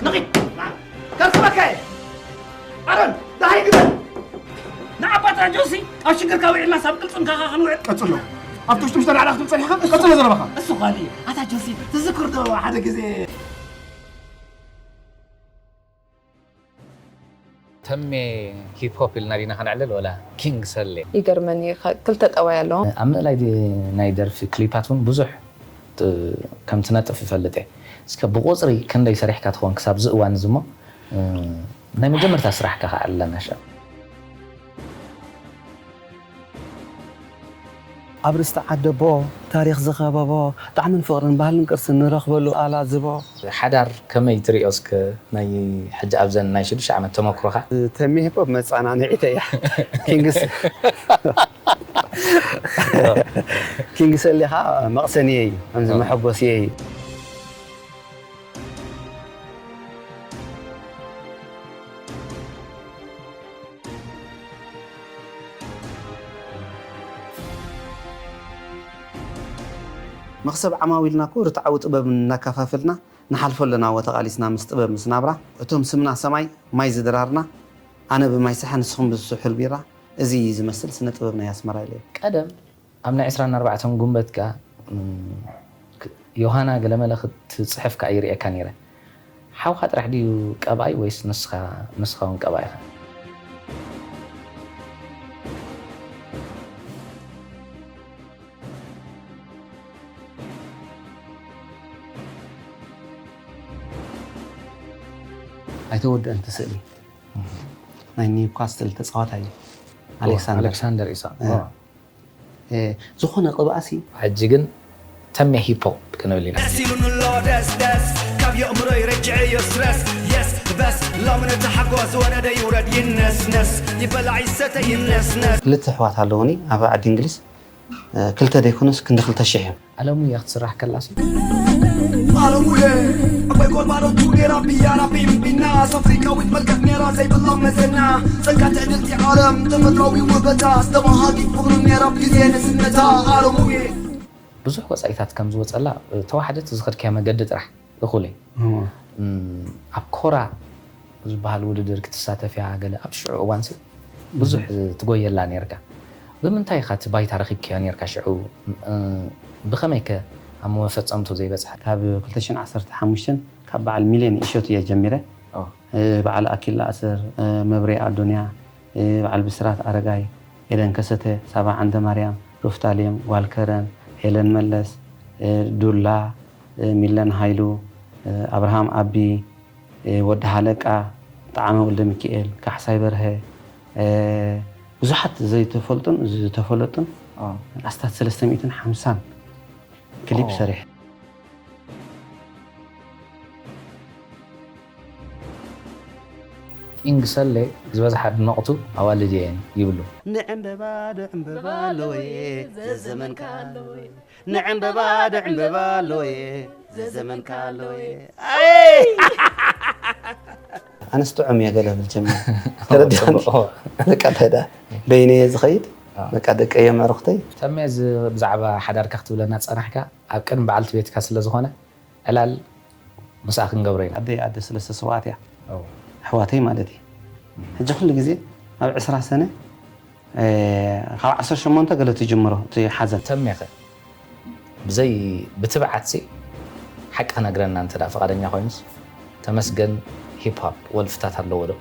ንኺድ። ከርክበካ እየ። ኣሮን፣ ደሃይ ግበር። ንዓባትና ጆሲ ኣብ ሽግርካ ውዒልና ሳብ ቅልጽምካ ኸዓ ክንውዕል። ቀጽሎ። ኣብቲ ውሽጢ ውሽጢ ላዕላ ክትብል ጸኒሕካ፣ ቀጽሎ ዘረባኻ። እሱ ኻሊእ። ኣታ ጆሲ፣ ትዝክር ዶ ሓደ ግዜ? ተሜ ሂፕ ሆፕ ኢልና ዲና ከነዕልል ወላ ኪንግ ሰሌ? ይገርመኒ፣ ከ-፣ ክልተ ጠባይ ኣለዎ። ኣብ ምእላይ ድ-፣ ናይ ደርፊ ክሊፓት እውን ብዙሕ ጥ-፣ ከም ትነጥፍ ይፈልጥ እየ። እስከ ብቁጽሪ ክንደይ ሰሪሕካ ትኾን ክሳብ እዚ እዋን እዚ እሞ፣ እ፣ ናይ መጀመርታ ስራሕካ ከኣ ኣለና ሸ። ኣብ ርስቲ ዓደቦ ታሪኽ ዝኸበቦ ጣዕምን ፍቕርን ባህልን ቅርስን ንረኽበሉ ኣላዝቦ። ሓዳር ከመይ ትሪኦ እስከ ናይ ሕጂ ኣብዘን ናይ ሽዱሽተ ዓመት ተመክሮኻ? ተሜ ሂፕ ሆፕ መጸናንዒት እያ። ኪንግስ-፣ ኪንግ ሰሌ ኸኣ መቕሰንየይ እዩ፣ ከምዚ መሐጎስየይ እዩ። መኽሰብ ዓማዊልና እኮ ርትዓዊ ጥበብ እናከፋፈልና ንሓልፎ ኣለና፣ እወ ተቓሊስና ምስ ጥበብ ምስ ናብራ። እቶም ስምና ሰማይ ማይ ዝድራርና፣ ኣነ ብማይ ስሐ ንስኹም ብስሑል ቢራ፣ እዚ ዝመስል ስነ ጥበብ ናይ ኣስመራ ኢለ። ቀደም ኣብ ናይ ዕስራን ኣርባዕተን ጉንበት ከኣ፣ እም፣ ክ-፣ ዮሃና ገለመለ ክትጽሕፍ ከኣ ይርእየካ ነይረ። ሓውካ ጥራሕ ድዩ ቀብኣይ ወይስ ንስኻ፣ ንስኻ እውን ቀብኣይ ኢኻ? ኣይተወድአን እቲ ስእሊ። ናይ ኒውካስትል ተጻዋታይ እዩ። ኦ፣ ኣሌክሳንደር። ኣሌክሳንደር ኢሳቅ። እ። ኦ። እ፣ ዝኾነ ቅብኣሲ። ሕጂ ግን ተሜ ሂፖ ክንብል ኢና። ደስ ኢሉኒ ኣሎ ደስ ደስ፣ ካብ የእምሮይ ረጅዐዮ ስትረስ። የስ በስ ሎሚ ነቲ ሓጎስ ዝወረደ ይውረድ ይነስነስ፣ ይበላዕ ይሰተ ይነስነስ። ክልተ ኣሕዋት ኣለዉኒ ኣብ ዓዲ እንግሊዝ። እ፣ ክልተ ደይኮኑስ ክንዲ ክልተ ሽሕ እዮም። ኣለሙ እያ ክትስራሕ ከላሲ። ኣለሙየ፣ ዕባይ ጎልማኖቱ ጌራ ብያና ቢምቢና፣ ኣፍሪቃዊት መልክዕ ኔራ ዘይብላ መዘና፣ ጸጋ ትዕድልቲ ዓለም፣ ተፈጥሮኣዊ ውህበታ፣ ዝተባሃጊት ፍቕሪ ኔራ ብግዜ ንስነታ። ኣለሙየ። ብዙሕ ወጻኢታት ከም ዝወጸላ፣ እ፣ ተዋሕደት ዝኸድካዮ መገዲ ጥራሕ እኹል እዩ። እዎ። እም፣ ኣብ ኮራ ዝበሃል ውድድር ክትሳተፍ እያ፣ ገለ ኣብ ሽዑ እዋንሲ ብዙሕ ትጎየላ ኔርካ። ብምንታይ ኢኻ እቲ ባይታ ረኺብካዮ ኔርካ ሽዑ? እ፣ ብኸመይ ከ ኣብ መፈጸምቱ ዘይበጽሐ? ካብ ክልተ ሽሕን ዓሰርተ ሓሙሽተን ካብ በዓል ሚልዮን እሸቱ እየ ጀሚረ። ኦ። እ፣ በዓል ኣኪላ ኣሰር፣ እ፣ መብሬ ኣዶንያ፣ እ፣ በዓል ብስራት ኣረጋይ፣ ኤደን ከሰተ፣ ሳባ ዓንደማርያም፣ ሩፍታሌም፣ ጓል ከረን፣ ሄለን መለስ፣ እ፣ ዱላ፣ እ፣ ሚለን ሃይሉ፣ እ፣ ኣብርሃም ኣቢ፣ እ፣ ወዲ ሃለቃ፣ ጣዕመ ወልደ ሚካኤል፣ ካሕሳይ በርሀ፣ እ፣ ብዙሓት ዘይተፈልጡን ዝተፈለጡን ኦ። ኣስታት ሰለስተ ሚእትን ሓምሳን ክሊፕ ኦ። ሰሪሐ። ኪንግ ሰሌ ዝበዝሓ ኣድነቕቱ ኣዋልድ እየን ይብሉ። ንዕምበባ ዶ ዕምበባ ኣለወየ፣ ዘዘመንካ ኣለወየ። ንዕምበባ ዶ ዕምበባ ኣለወየ፣ ዘዘመንካ ኣለወየ። ኣይ! ኣነስ ጥዑም እየ ገለ ብል ጀሚረ። ተረዲኻኒ? ጽቡቕ። በቃ እንታይ ደኣ፣ በይነየ ዝኸይድ፣ ኣዎ። በቃ ደቀየ ምዕርኽተይ። ተሜ፣ እዚ ብዛዕባ ሓዳርካ ክትብለና ዝጸናሕካ ኣብ ቅድሚ በዓልቲ ቤትካ ስለ ዝኾነ፣ ዕላል ምስኣ ክንገብሮ ኢና። ኣደይ ኣደ ሰለስተ ሰብኣት እያ። ኦ። ኣሕዋተይ ማለት እዩ። ሕጂ ኩሉ ግዜ ኣብ ዕስራ ሰነ፣ እ፣ ካብ ዓሰርተ ሸሞንተ ገለ ትጅምሮ እቲ ሓዘን። ተሜኸ ብዘይ ብትብዓትሲ ሓቂ ክነግረና እንተ ደኣ ፍቓደኛ ኮይኑስ፣ ተመስገን ሂፕ ሆፕ ወልፍታት ኣለዎ ዶ?